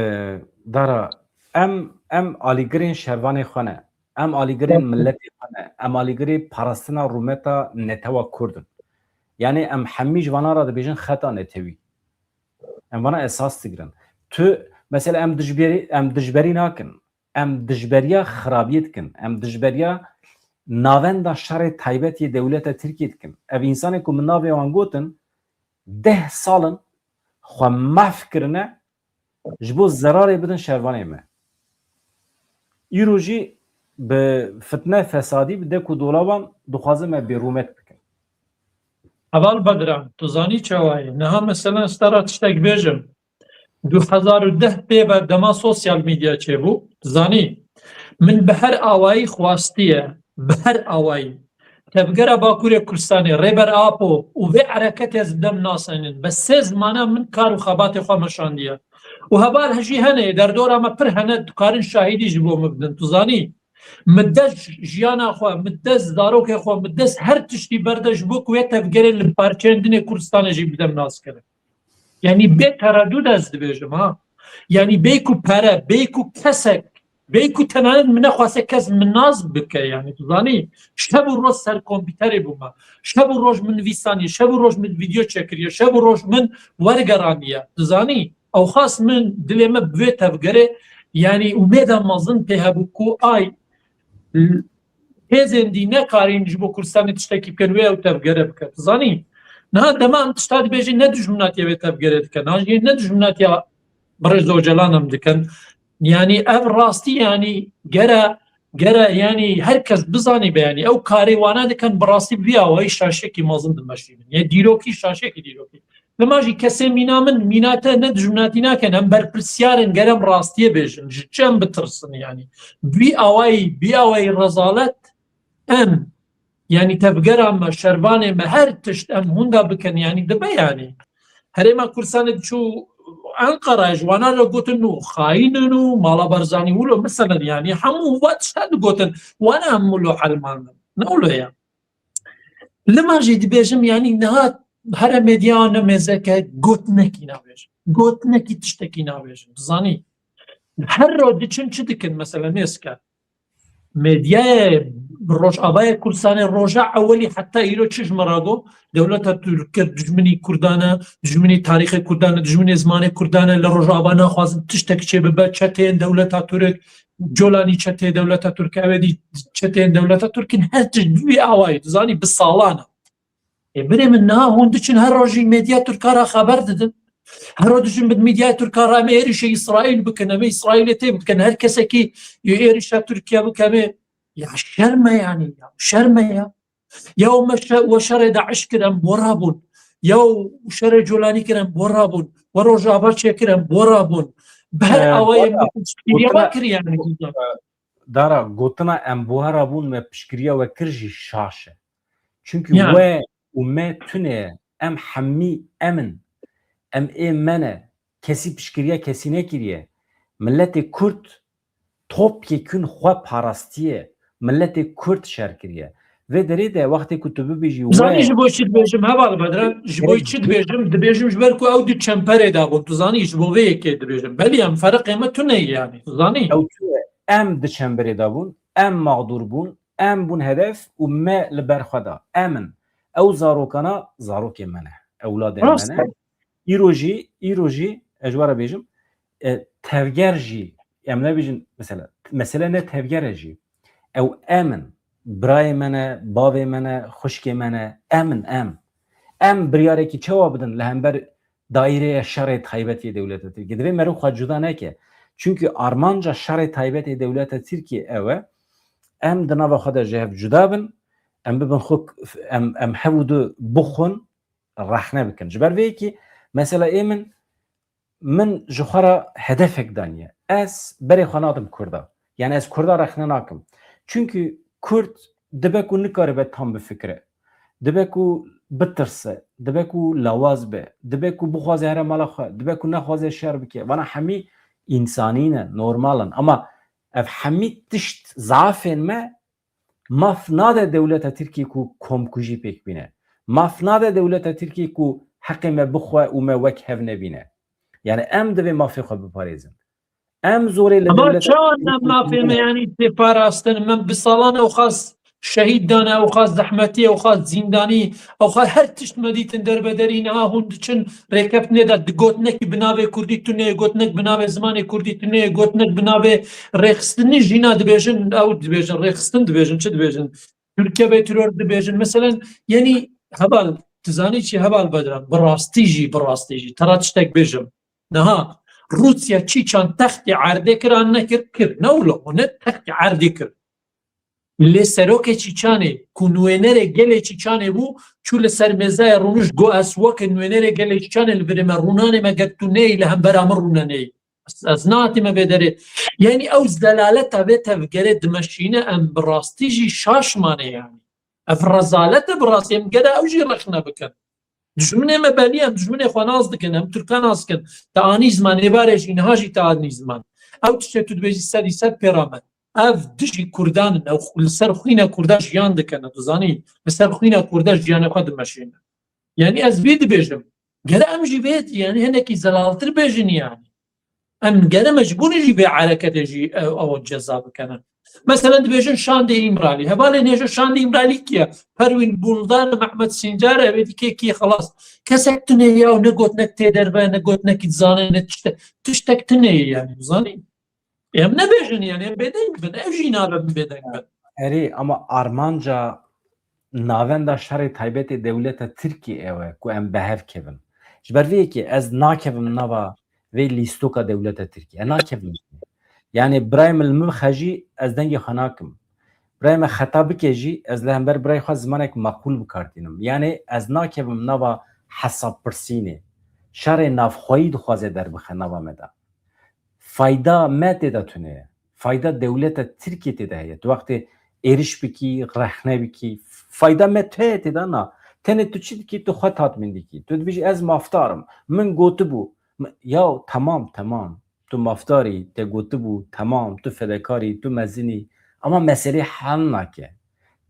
Dara, em, em alîgirên şervanê xwe ne, em alîgirên miletê xwe ne, em alîgirê parastina rûmeta netewa Kurd in. Yanî em hemî ji vana re dibêjin xeta netewî. Em vana esas digirin. Tu, mesela em dijberî, em dijberî nakin. Em dijberiya xirabiyê dikin. Em dijberiya navenda şerê taybet yê dewleta Tirkiyê dikin. Ev însanê ku min navê wan gotin, deh sal in xwe maf kirine, ji bo zerarê bidin şervanê me. Îro jî bi fitne, fesadî, bi dek û dolaban dixwazin me bêrûmet bikin. Heval Bedran, tu zanî çawa ye? Niha mesela ez te re tiştek bêjim. Du hezar û deh pê ve dema sosyal medya çêbû, tu zanî, min bi her awayî xwastiye, bi her awayî. Tevgera Bakurê Kurdistanê, Rêber Apo û vê ereketê ez bi dem nasînin. Bi sê zimana min kar û xebatê xwe meşandiye. Û heval jî hene, derdora me pir hene, dikarin şahidî ji bo min bidin. Tu zanî, min dest jiyana xwe, min dest zarokê xwe, min dest her tiştî berde ji bo ku wê tevgerê li parçeyên din ê Kurdistanê jî bidem naskirin. Yanî bê teredûd ez dibêjim, ha. Yanî bê ku pere, bê ku kesek, bê ku tenanet min nexwaste kes min nas bike, yanî tu zanî, şev û roj ser kompîterê bûme. Şev û roj min nivîsaniye, şev û roj min vîdeo çekiriye, şev û roj min wergeraniye. Tu zanî, ew xas min dilê me bi vê tevgerê, yanî umêda mezin pê hebû ku ay, hêzên dî nekarîn ji bo Kurdistanê tiştekî bikin, wê ew tevgere bike. Tu zanî, niha dema em tişta dibêjin, ne dijminatiya vê tevgerê dikin, niha jî ne dijminatiya birêz Ocalan em dikin. Yanî ev rastî, yanî gere, gere, yanî her kes bizanî be, yanî ew karê wana dikin, bi rastî bi vî awayî şaşekî mezin dimeşînin. Yanî dîrokî, şaşekî dîrokî. Dema jî kesê mîna min, mîna te ne dijminatî nakin, em berpirsiyar in, ger em rastiyê bêjin, ji çi em bitirsin yanî? Bi awayî, bi awayî rezalet em, yanî tevgera me, şervanê me, her tişt em hûnda bikin, yanî dibe yanî. Herêma Kurdistanê diçû Enqera, ji wana re gotin û xayîn in û mala Barzanî wilo, meselen yanî hemû wa tişta digotin, wana hemû lo helmandin. Ne wilo ye? Lima jî dibêjim, yanî niha here medya ne mêzeke gotinekî nabêjim. Gotinekî tiştekî nabêjim. Zanî? Her ro diçin çi dikin mesela mêzke? Medyayê Rojavayê Kurdistanê roja ewelî heta îro çi ji me re got? Dewleta Tirk dijminî Kurdan e, dijminî tarîxê Kurdan e, dijminî zimanê Kurdan e, li Rojava naxwazin tiştek çê bibe, çeteyên dewleta Tirk, Colanî çeteyê dewleta Tirk, ewedî çeteyên dewleta Tirk in, her tişt bi wî awayî, tu zanî, bi salan e. Ê, birê min, niha hûn diçin her rojî medya Tirka re xeber didin. Her roj diçin bi medya Tirka re, em ê êrîşê Îsraîl bikin, em ê Îsraîlê tê bikin, her kesekî ê êrîşa Tirkiye bike, em ê, ya şerm e yanî, ya şerm e ya. Ya me şe-, we şerê DAIŞ kir, em bo rabûn. Ya şerê Colanî kir, em bo rabûn. We Rojava çêkir, em bo rabûn. Bi her Ee, awayê gotina, me kir, ya gotina, we kir yanî. dara gotina em buhara bûn me piştgiriya we kir jî şaş e. Çunkî Yani. we û me tune ye. Em hemî em in. Em ê me ne. Kesî piştgiriya kesî nekiriye. Miletê Kurd topyekûn xwe parastiye. Miletê Kurd şer kiriye. Vê derê de wextê ku tu bibêjî Zanî we ji bo çi dibêjim heval Bedran? Ji bo Gerek çi dibêjim? Dibêjim ji ber ku ew di çemperê de bûn. Tu zanî ji bo vê yekê dibêjim. Belê em ferqê me tune ye yani. Tu zanî? Ew tu em di çemberê de bûn, em mağdur bûn, em bûn hedef û me li ber xwe da. Em in. Ew zarokana zarokê me ne. Ewladê me Rast ne. e. Îro jî, îro jî, ez ji we re bêjim, e, tevger jî, em nebêjin, mesela, mesele ne tevger e jî. Ew em in. Birayê me ne, bavê me ne, xwişkê me ne. Em in, em. Em biryarekî çawa bidin li hember daîreya şerê taybetê dewleta Tirkiyê? Divê meriv xwe cuda neke. Çunkî armanca şerê taybetê dewleta Tirkiyê ew e. Em di nava xwe de ji hev cuda bin, em bibin xwe, em, em hev û du bixwin, rexne bikin. Ji ber vê yekê mesela ê min, min ji xwe re hedefek daniye. Ez berê xwe nadim Kurda. Yani ez Kurda rexne nakim. Çunkî Kurd dibe ku nikaribe tam bifikire. Dibe ku bitirse. Dibe ku lawaz be. Dibe ku bixwaze here mala xwe. Dibe ku nexwaze şer bike. Vana hemî însanî ne, normal in. Ama ev hemî tişt zafên me maf nade dewleta Tirkiyê ku komkujî pêk bîne. Maf nade dewleta Tirkiyê ku heqê me bixwe û me wek hev nebîne. Yani em divê mafê xwe biparêzin. Em zorê li Ama dewleta çawa ne mafê me yani tê parastin? Min bi salan ew xas şehîd dane, ew xas zehmetî, ew xas zîndanî, ew xas her tişt me dîtin derbederî. Niha hûn diçin rêkeftinê de, di gotinek bi navê kurdî tune ye, gotinek bi navê zimanê kurdî tune ye, gotinek bi navê rêxistinî jîna dibêjin, ew dibêjin, rêxistin dibêjin, çi dibêjin? Tirke ve terör dibêjin. Meselen, yani heval, tu zanî çi heval Bedran? Bi rastî jî, bi rastî jî. Te ra tiştek bêjim. Niha Rûsya Çîçan textê erdê kir an nekir? Kir. Ne wilo, ne textê erdê kir. Lê serokê Çîçanê, ku nûênerê gelê Çîçanê bû, çû li ser mêzaya rûnişt, got, ez weke nûênerê gelê Çîçanê li virê me rûnanê, me ger tu neyê li hembera min rûne neyê. Ez, ez nehatime vê derê. Yani ew zelaleta vê tevgerê dimeşîne, em bi rastî jî şaş mane yani. Ev rezalet e bi rastî, em gere ew jî rexne bikin. Dijminê me belî, em dijminê xwe nas dikin, em Tirka nas dikin. Te anî ziman, êvarê jî niha jî te anî ziman. Ew tiştê tu dibêjî sedî sed pê re me. Ev dijî Kurdan in, ew li ser xwîna Kurda jiyan dikin, tu zanî, li ser xwîna Kurda jiyanê xwe dimeşînin. Yani ez vê dibêjim. Gere em jî vê, yani hinekî zelaltir bêjin yani. Em gere mecbûr in jî vê ereketê jî ew, ew ceza bikene. Meselen dibêjin Şandê Îmralî. Hevalên hêja Şandê Îmralî kî ye? Perwîn Buldan, Mehmet Sincar, ev ê dî kê kî xelas. Kesek tune ya, ne gotinek tê derve, ne gotinekî dizane, ne tişte-, tiştek tune ye yani, zanî. Em nebêjin yani, em bêdeng bin, ev jî nabe bêdeng bin. Erê, ama armanca navenda şerê taybetê dewleta Tirkiyê ew e ku em bi hev kevin. Ji ber vê yekê ez nakevim nava vê lîstoka dewleta Tirkiyê. Ez nakevim. Yani birayê min li min xejî, ez dengê xwe nakim. Birayê me xeta bike jî, ez li hember birayê xwe zimanek meqûl bi kar tînim. Yani ez nakevim nava hesabpirsînê. Şerê navxweyî dixwaze derbixe nava me de. Fayda me tê de tune ye. Fayda dewleta Tirkiyê tê de heye. Tu wextê êriş bikî, rexne bikî, fayda me tu heye tê de na. Tenê tu çi dikî, tu xwe tatmîn dikî. Tu dibêjî, ez mafdar im. Min gotibû. M-, ya temam, temam. Tu mafdar î, te gotibû, temam. Tu fedekar î, tu mezin î. Ama meselê hel nake.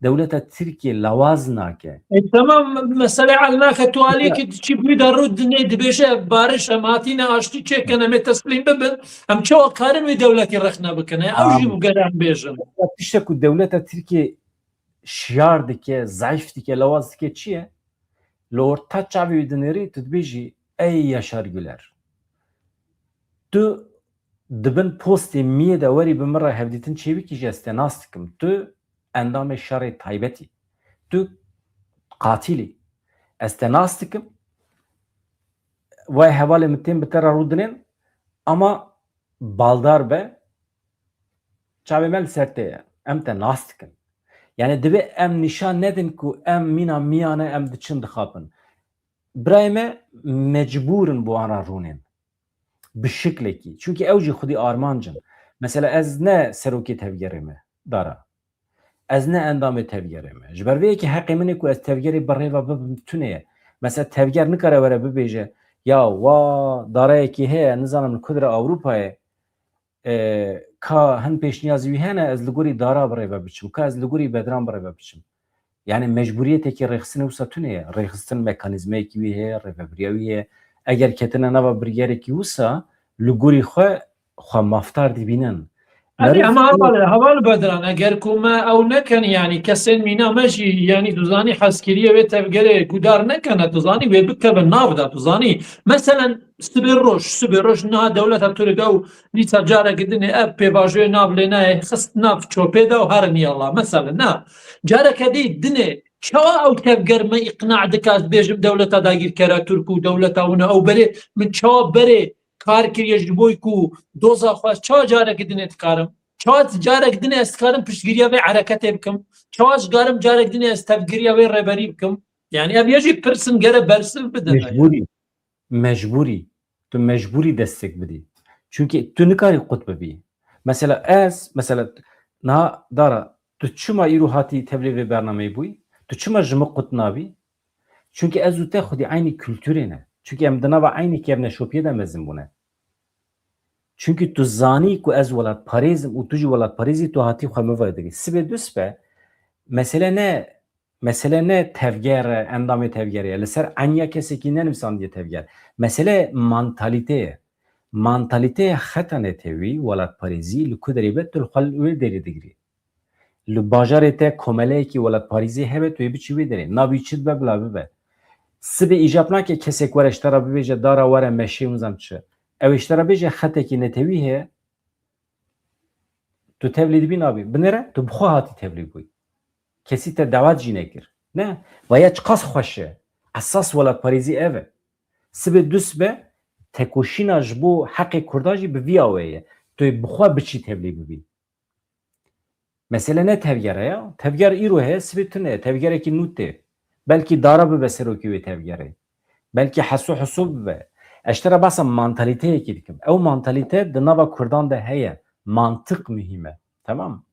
Dewleta Tirkiyê lawaz nake. E, tamam, mesele hel nake. Tu aliyekî diçî bûyî de rû dinê, dibêje, bariş, em hatîne aştî çêkin, em ê teslîm bibin. Em çawa karin wî dewletî rexne bikin? E, ew jî Tamam. Bi gere em bêjin. Tiştek ku dewleta Tirkiyê şiyar dike, zayıf dike, lawaz dike çi ye? Li orta çavê wî dinêrî, tu dibêjî, ey Yaşar Güler. Tu di bin postê miyê de werî bi min re hevdîtin çêbikî jî ez te nas dikim. Tu endamê şerê taybet î. Tu qatil î. Ez te nas dikim. Vay hevalê min tên bi te re rûdinên, ama baldar be, çavê me li ser te ye. Em te nas dikin. Yani divê em nîşan nedin ku em mîna miyane, em diçin dixapin. Birayê me mecbûr in bo an re rûnên. Bi şiklekî. Çunkî ew jî xwedî armanc in. Mesela ez ne serokê tevgerê me, dara. Ez ne endamê tevgerê me. Ji ber vê yekê heqê min ê ku ez tevgerê bi rê ve bibim tune ye. Mesela tevger nikare were bibêje, ya wa darayekî heye, nizanim li kudre Ewropayê, e, ka hin pêşniyazî wî hene, ez li gorî dara bi rê ve biçim, ka ez li gorî bedran bi rê ve biçim. Yani mecburiyetekî rêxistinê wisa tune ye. Rêxistin mekanîzmayekî wî heye, rêvebiriya wî heye. Eger ketine nava biryarêkî wisa, li gorî xwe, xwe mafdar dibînin. Erê, Merî ama fikir- heval, heval Bedran, eger ku me ew nekin, yani kesên mîna me jî, yani tu zanî hezkiriyê wê tevgerê gudar nekene, tu zanî wê bikeve nav de, tu zanî. Meselen, sibê roj, sibê roj niha dewleta Tirk ew dîsa careke dinê ev pêvajoyê nav lê nayê, xist nav çopê de û herin yala. Meselen, na. Careke dî dinê, çawa ew tevger me îqna dike, ez bêjim dewleta dagîrkera Tirk û dewleta wina, ew berê, min çawa berê kar kiriye ji bo ku doza xwe, çawa careke dinê dikarim? Çawa carek dinê ez dikarim piştgiriya vê ereketê bikim? Çawa dikarim carek dinê ez tevgiriya vê rêberî bikim? Yani ev ya jî pirsin gere bersiv bide. Mecbûrî. Mecbûrî. Tu mecbûrî destek bidî. Çünkü tu nikarî qut bibî. Mesela ez, mesela niha dara, tu çima îro hatî tevlê vê bernameyê bûyî? Tu çima ji min qut nabî? Çünkü ez û te xwedî eynî kulturê ne. Çünkü em di nava eynî kevneşopiyê de mezin bûne. Çünkü tu zanî ku ez welatparêz im û tu jî welatparêz î, tu hatî xwe min ve digî. Sibê du sibe, mesele ne, mesele ne tevger e, endamê tevgerê ye. Li ser eniya kesekî nenivîsandiye tevger. Mesele mantalîte ye. Mantalîteya xeta netewî, welatparêzî li ku derê be, tu li xwe li wê derê digirî. Li bajarê te komeleyekî welatparêzî hebe, tu yê biçî wê derê. Nabî çi dibe bila bibe. Sibê îcab nake kesek were ji te re bibêje, dara were meşê nizam çi. Ew ê ji te re bêje xetekî netewî heye. Tu tevlî dibî nabî. Binêre tu bi xwe hatî tevlî bûyî. Kesî te dawet jî nekir. Ne? Vaya çiqas xweş e. Esas welatparêzî ev e. Sibê du sibe tekoşîna ji bo heqê Kurdan jî bi vî awê ye. Tu yê bi xwe biçî tevlî bibî. Mesele ne tevger e ya. Tevger îro heye, sibê tune ye. Tevgerekî nû tê. Belkî dara bibe serokê wê tevgerê. Belkî Heso Heso bibe. Ez ji te re behsa mantalîteyekî dikim. Ew mantalîte di nava Kurdan de heye. Mantiq muhîm e. Tamam.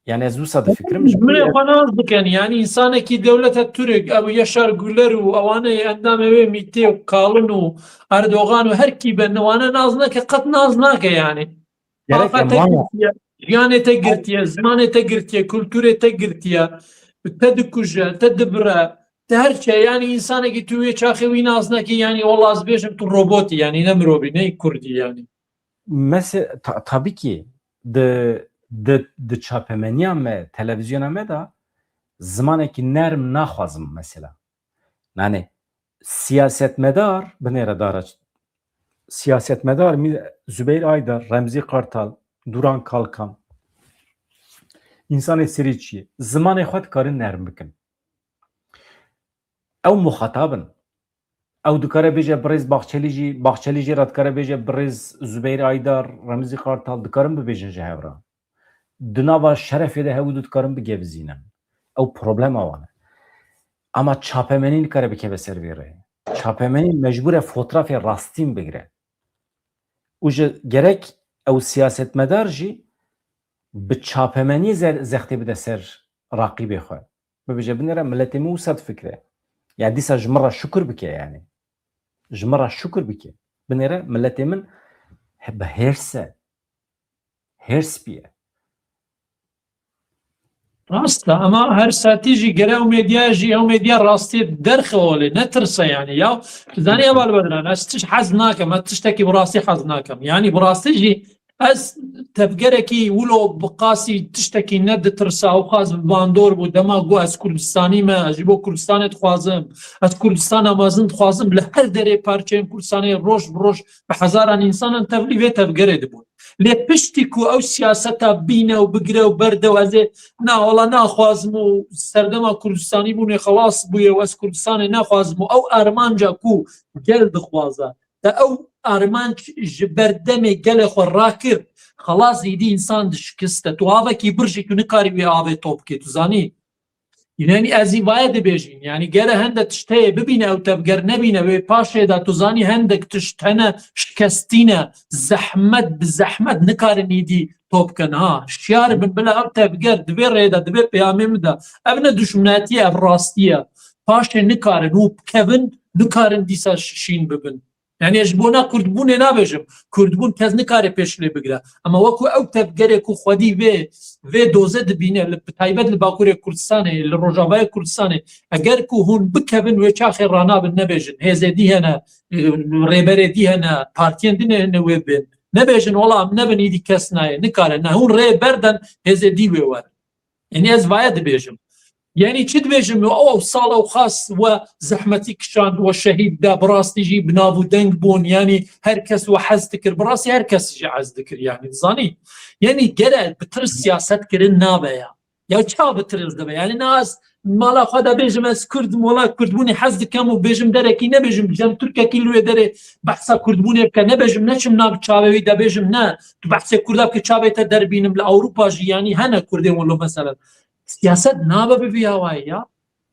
Yani ez wisa difikirim. Ji Min ê xwe nas dikin. Yani insanekî dewleta Tirk, ew Yaşar Güler û ewanê endamê wê MÎT'ê û Kalin û Erdogan û her kî be, wane nas nake, qet nas nake yani. Gerek Axa em te wana girtiye, jiyanê te girtiye, zimanê te girtiye, kulturê te girtiye, te dikuje, te dibire, te her şey, yani insanekî tu wê çaxê wî nas nekî, yani wela ez bêjim tu robotî, yani ne mirovî, ne kurdî yani. Mese-, ta-, tabii ki di, di, di çapemeniya me, televizyona me de zimanekî nerm naxwazim mesela. Yani siyasetmedar, binêre dara ç-, siyasetmedar, mi-, Zübeyir Aydar, Remzi Kartal, Duran Kalkan, insanê serî çi ye? Zimanê xwe dikarin nerm bikin. Ew muxatab in. Ew dikare bêje birêz Baxçelî jî, Baxçelî jî re dikare bêje birêz Zübeyir Aydar, Remzi Kartal dikarin bibêjin ji hev re. Di nava şerefê de hew du dikarin bigevizînin. Ew problema wan e. Ama çapemenî nikare bikeve ser vê rê. Çapemenî mecbûr e fotrafê rastîn bigire. Û ji gerek ew siyasetmedar jî bi çapemenî zer-, zextê bide ser raqîbê xwe. Bibêje, binêre miletê min wisa difikire. Ya dîsa ji min re şukir bike yani. Ji min re şukir bike. Binêre miletê min he-, bi hêrs e. Hêrs bîye. Rast e, ama her saetî jî gere ew medya jî, ew medya rastiyê derxe holê, netirse yani. Ya, tu zanî heval Bedran, ez tişt hez nakim, ez tiştekî bi rastî hez nakim. Yani bi rastî jî ez tevgerekî wilo bi qasî tiştekî neditirsa, ew qas bi bandor bû, dema got ez Kurdistanî me, ez ji bo Kurdistanê dixwazim, ez Kurdistana mezin dixwazim, li her derê parçeyên Kurdistanê roj bi roj bi hezaran însanan tevlî vê tevgerê dibûn. Lê piştî ku ew siyaseta bîne û bigire û berde û ez ê, na, wela naxwazim û serdema Kurdistanî bûnê xelas bûye û ez Kurdistanê naxwazim û ew armanca ku gel dixwaze, te ew armanc ji ber demê gelê xwe rakir, xelas, îdî însan dişikiste. Tu avekî bir jî tu nikarî wê avê top bikê, tu zanî? Yanî ez î vaye dibêjîn. Yanî gere hende tişt heye bibîne ew tevger nebîne wê paşê de tu zanî hendek tişt hene şikestîne, zehmet bi zehmet nikarin îdî top kin. Ha, şiyar bin bila ev tevger di vê rê de, di vê peyamê min de. Ev ne duşminetî ye, ev rastî ye. Paşê nikarin û bikevin, nikarin dîsa şîn bibin. Yanî ez ji bona kurdbûnê nabêjim. Kurdbûn kes nikare pêş lê bigire. Ema wekû ew tevgerê ku xwedî vê, vê doze dibîne, li, bi taybet li Bakurê Kurdistanê, li Rojavayê Kurdistanê, eger ku hûn bikevin wê çaxê ranabin nebêjin. Hêzê dî hene, e, rêberê dî hene, partiyên din hene wê bên. Nebêjin, wela em nebin îdî kes nayê, nikare. Ne, hûn rê berden, hêzê dî wê werin. Yanî ez vaye dibêjim. Yanî çi dibêjim? Ew sal ew xas we zehmetî kişand, we şehîd da, bi rastî jî bi nav û deng bûn. Yanî her kes we hez dikir. Bi rastî her kes jî hez dikir, yanî dizanî. Yanî gere bi tirs siyaset kirin nabe ya. Ya çawa bi tirs dibe? Yanî na ez mala xwe de bêjim ez Kurd im, wela Kurdbûnê hez dikem û bêjim derekî nebêjim, cem Tirkekî li wê derê behsa Kurdbûnê bike, nebêjim neçim nav çavê wî de bêjim ne, tu behsê Kurda bike çavê te derbînim li Ewropa jî, yanî hene Kurdên wilo meselen. Siyaset nabe bi vî awayî ya.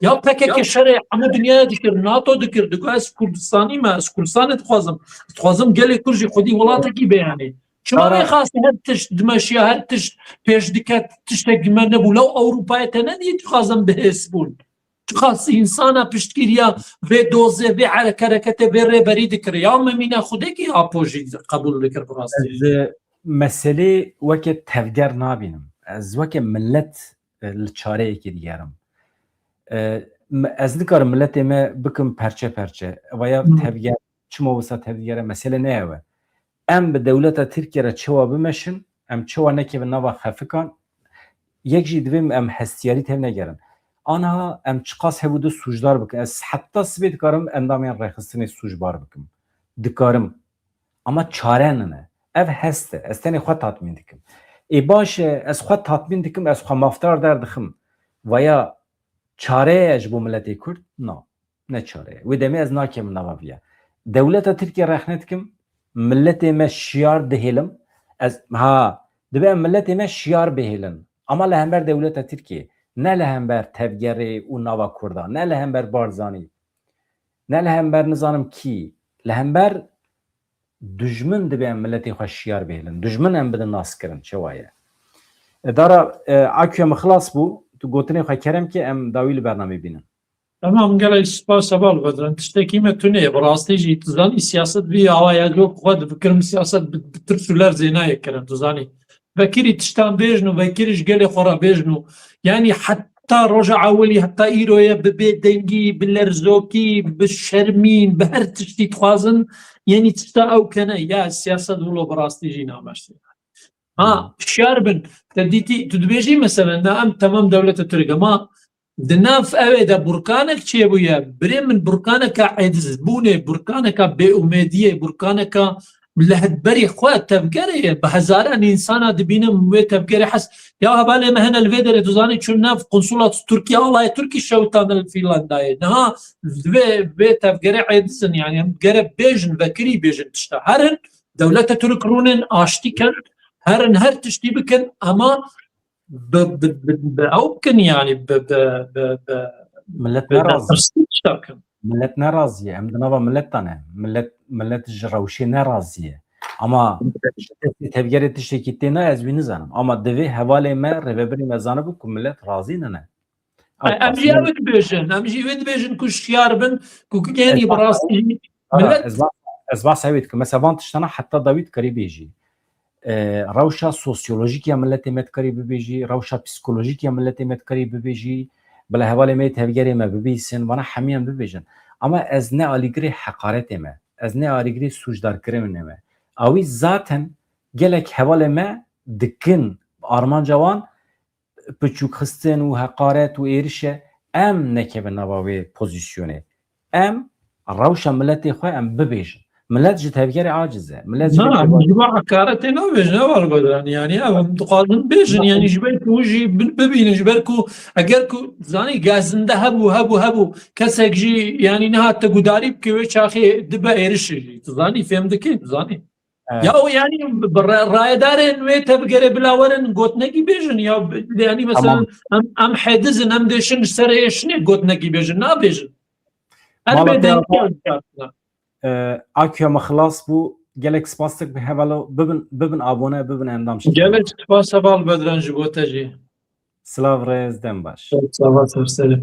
Ya P K K Ya şerê hemû dinyaya dikir, nato dikir, digo ez Kurdistanî me, ez Kurdistanê dixwazim. Dixwazim gelê Kurd jî xwedî welatekî be yanî. Çima Ara- vê xasî her tişt dimeşiya, her tişt pêş diket, tiştek me nebû. Lew Ewropayê te nedî dixwazin bihêz bûn. Çiqas însana piştgiriya vê dozê, vê erek-, hereketê, vê rêberî dikir. Ya memîna Xwedê kî apo jî qebûl dikir bi rastî. Ez, e, meselê weke tevger nabînim. Ez weke millet, e, li çareyekê digerim. E, me-, ez nikarim milletê me bikim perçe perçe. Vaya Hı. tevger, çima wisa tevgere, mesele ne ew e. Em bi dewleta Tirkiye re çawa bimeşin, em çawa nekevin nava xefikan, yek jî divê em hestiyarî tev negerin. Aniha em çiqas hev û du sûcdar bikin. Ez heta sibê dikarim endamên rêxistinê sûcbar bikim. Dikarim. Ama çare nine. Ev hest e. Ez tenê xwe tatmîn dikim. Ê baş e, ez xwe tatmîn dikim, ez xwe mafdar derdixim. Vaya çare ye ji bo miletê Kurd? Na. Ne çare ye. Wê demê ez nakevim nava viya. Dewleta Tirkiye rexne dikim, miletê me şiyar dihêlim. Ez, ha, dibe em miletê me şiyar bihêlin. Ama li hember dewleta Tirkiye, ne li hember tevgerê û nava Kurda, ne li hember Barzanî, ne li hember nizanim kî, li hember dijmin dibe em miletê xwe şiyar bihêlin. Dijmin em bidin naskirin, çawa ye. E, Dara, e, akuya min xilas bû, tu gotinê xwe kerem ke em dawî li bernamê bînin. Tamam, gelek spas heval Bedran. Tiştekî me tune ye. Bi rastî jî tu zanî siyaset vî awa ya, cok xwe difikirim siyaset bi, bi tirs û lerzê nayê kirin, tu zanî. Vekirî tiştan bêjin û vekirî ji gelê xwe re bêjin û, yanî heta roja ewilî, heta îro ye bi bêdengî, bi lerzokî, bi şermîn, bi her tiştî dixwazin, yanî tişta ew kene, ya siyaset wilo bi rastî jî nameşte. Ha, Hmm. şiyar bin. Te dîtî, tu dibêjî mesela, na em temam dewleta Tirk e, ma di nav ew ê de burkanek çêbûye. Birê min burkaneka êdizbûnê, burkaneka bêumêdiyê, burkaneka li hemberî xwe tevgerê ye. Bi hezaran însana dibînim wê tevgerê hes. Ya hevalê me hene li vê derê, tu zanî çûn nav konsula Tirkiye, alayê Tirkî şewitandin li Fînlandayê. Niha vê, vê tevgerê êdizin, yanî em gere bêjin, vekirî bêjin tişta. Herin, dewleta Tirk rûnin, aştî ken, herin her tiştî bikin, ama bi, bi, bi, bi ew bikin, yanî bi, bi, bi, bi, Millet bi nerazî. Nefirtî tişta bikin. Millet nerazî ye. Em di nava millet de ne. Millet, millet ji rewşê nerazî ye. Ama ji destê tevgerê tiştekî tê ne, ez wî nizanim. Ama divê hevalê me, rêvebirê me zanibû ku millet razî nine. Ew Em jî qasî ew dibêjin, em jî wê dibêjin ku şiyar bin, ku, ku yanî Ez bi rastî Ara, millet ez va-, ez behsa wê dikim. Mesela van tiştana heta dawî dikarî bêjî. E, rewşa sosyolojîk ya miletê me dikarî bibêjî, rewşa psîkolojîk ya miletê me dikarî bibêjî, bila hevalê me yê tevgerê me bibîsin, vana hemî em bibêjin. Ama ez ne alîgirê heqaretê me, ez ne alîgirê sûcdarkirinê me. Awî zaten gelek hevalê me dikin, armanca wan piçûkxistin û heqaret û êriş e, em nekevin nava wê pozîsyonê. Em rewşa miletê xwe em bibêjin. Milet ji tevgerê aciz e. Milet ji Na, vê em ji bo heqaretê nabêjin, heval Bedran. Yanî ev em dixwazin bêjin, yanî ji ber ku jî bi-, bibînin, ji ber ku eger ku zanî gazinde hebû, hebû, hebû, kesek jî yanî nehate gudarî bike wê çaxê dibe êrişê jî. Tu zanî, fêm dikî, tu zanî. Ya o yani bi ra-, rayedarên wê tevgerê bila werin gotinekî bêjin ya bi-, yani mesela em, em hediz in, em dêşin ji serê şinê gotinekî bêjin, nabêjin. Em Mala bê te dengiyan çarpna. E, Akya me xilas bû. Gelek spas dikim hevalo, bibin, bibin abone, bibin endam şirketê. Gelek spas heval Bedran ji bo te jî. Silav rêz, dem baş. Sava ser serê.